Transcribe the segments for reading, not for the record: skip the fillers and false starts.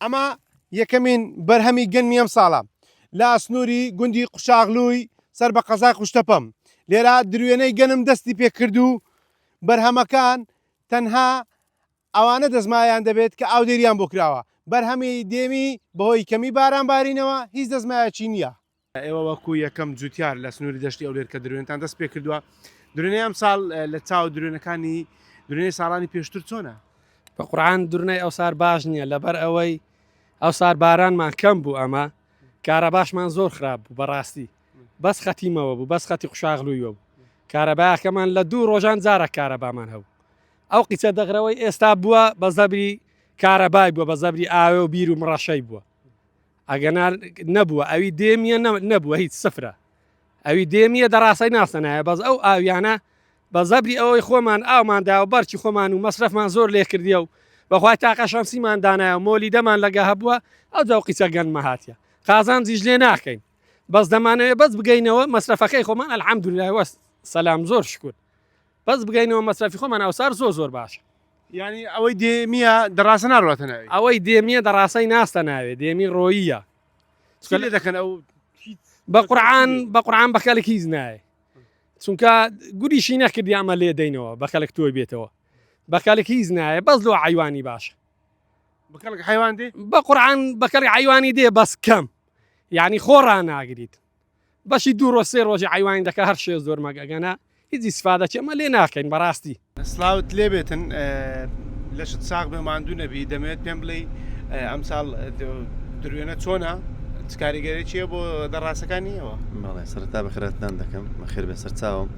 ئەمە یەکەمین بەرهەمی گەنمی ئەم ساڵە لە سنووری گوندی قوشاغلووی سەر بە قەزای قوشتەپەم. لێرە دروێنەی گەنم دەستی پێکرد و بەرهەمەکان تەنها ئەوانە دەستمایەیان دەبێت کە ئاودێریان بۆ کراوە. بەرهەمی دێمی بەهۆی کەمی باران بارینەوە هیچ دەستمایەکی نییە. ئێوە وەکو یەکەم جوتیار لە سنووری دەشتی ئەولێر کە دروێنتان دەست پێکردووە، دروێنەی ئەمساڵ لە چاو دروێنەکانی دروێنەی ساڵانی پێشتر چۆنە؟ بە قورعان درنەی ئەوسار باش نییە لەبەر ئەوەی ئەوسار بارانمان کەم بوو ئەمە کارەباشمان زۆر خراپ بوو بەڕاستی بەس خەتیمەوە بوو بەس خەتی قوشاغلوویوە بوو کارەباکەمان لە دوو ڕۆژان جارە کارەبامان هەبوو ئەو قیچە دەغرەوەی ئێستا بووە بە زەبری کارەبای بووە بە زەبری ئاوێ و بیر و مڕەشەی بووە ئەگەنا نەبووە ئەوی دێمیە نەبووە هیچ سفرە ئەوی دێمیە دەڕاستەی ناسەنایە بەس ئەو ئاویانە بە زەبری ئەوەی خۆمان ئاومان دا و بەرچی خۆمان و مەسرەفمان زۆر لێ کردیە و بەخوای تاقە شەمسیمان دانایە و مۆلی دەمان لەگە هەبووە ئەو جا و قیچە گەنمە هاتیە قازانجیش لێ ناکەین بەس دەمانەوێ بەس بگەینەوە مەسرەفەکەی خۆمان الحمدلله وەس سەلام زۆر شکر بەس بگەینەوە مەسرەفی خۆمان ئەوسار زۆر زۆر باشە. یانی ئەوەی دێمیە دەڕاسە ناڕواتە ناوی. ئەوەی دێمیە دەڕاسەی ناستە ناوێ دێمی ڕۆییە. چی لێ دەکەن ئەو بە قورعان بە قورعان بە کەلک هیچ نایە چونکە گوریشی نەکردی ئەمە لێ دەینەوە بە کەلک تۆی بێتەوە بە کەلک هیچ نایە بەس لۆ عیوانی باشە بە کەلک حیوان دێ بە قورعان بە کەلک عیوانی دێ بەس کەم یعنی خۆ ڕاناگریت بەشی دوو ڕۆژ سێ ڕۆژی عیوانی دەکە هەر شێ زۆر مەگەگەنە هیچ ئیسفادە چی ئەمە لێ ناکەین بەڕاستی. سڵاوت لێبێتن لەشت ساغ بێ ماندوو نەبی دەمەوێت پێم بڵێی ئەمساڵ دروێنە چۆنە چ کاریگەری چییە بۆ دەڕاسەکانی ئێوە؟ بەڵێ سەرەتا بەخێرهاتنان دەکەم بەخێر بێن سەرچاوم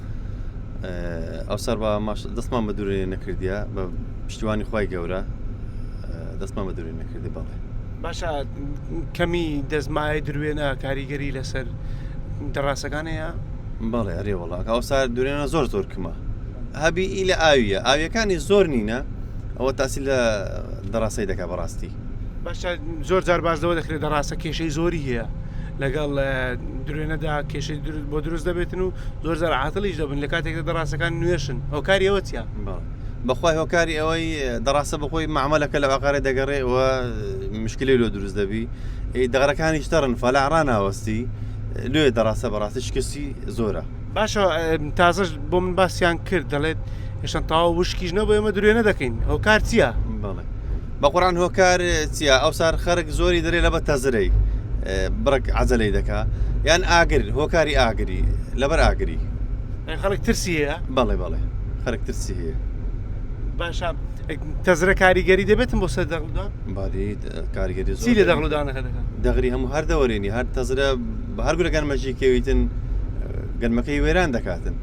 ئەو سەر بە ماش دەستمان بە دوورێ نەکردیە بە پشتیوانی خی گەورە دەستمان بە دوورێ نەکردی بەڵێ باشە کەمی دەستمایە دروێنە کاریگەری لەسەر دەڕاسەکان هەیە؟ بەڵێ ئەرێ وەڵا ئەوسا دورێنە زۆر زۆر کمە هەبی ئی لە ئاویە ئاویەکانی زۆر نینە ئەوە تاسی لە دەڕاستەی دەکا بەڕاستی. باشە زۆر جار باس لەوە دەکرێت دەڕاستە کێشەی زۆری هەیە لەگەڵ دروێنەدا کێشەی بۆ دروست دەبێتن و زۆر جار عاتڵیش دەبن لە کاتێکدا دەڕاستەکان نوێشن هۆکاری ئەوە چیە؟ بەخوای هۆکاری ئەوەی دەڕاستە بەخۆی مەعمەلەکە لە عقارێ دەگەڕێ و مشکلی لۆ دروست دەبی دەغرەکانیش تەڕن فەلا ڕاناوەستی لێ دەڕاستە بەڕاستی شکستی زۆرە. باشە تازەش بۆ من باسیان کرد دەڵێت هێشتا تەواو وشکیش نەبوو ئێمە درێ نەدەکەین هۆکار چییە؟ بەڵێ بەقوران هۆکار چییە ئەوسار خەرک زۆری دەرێ لە بە تەزرەی بڕک عەجەلەی دەکا یان ئاگر هۆکاری ئاگری لەبەر ئاگری خەڵک ترسی هەیە؟ بەڵێ بەڵێ خەرک ترسی هەیە. باشە تەزرە کاریگەری دەبێتن بۆ سەر دەغڵودان؟ بەڵێ کاریگەری زۆر چی لە دەغڵودانەکە دەکات؟ دەغری هەموو هەر دەوەرێنی هەر تەزرە بە هەر گورە گەنمەکی کەویتن گەنمەکەی وێران دەکاتن.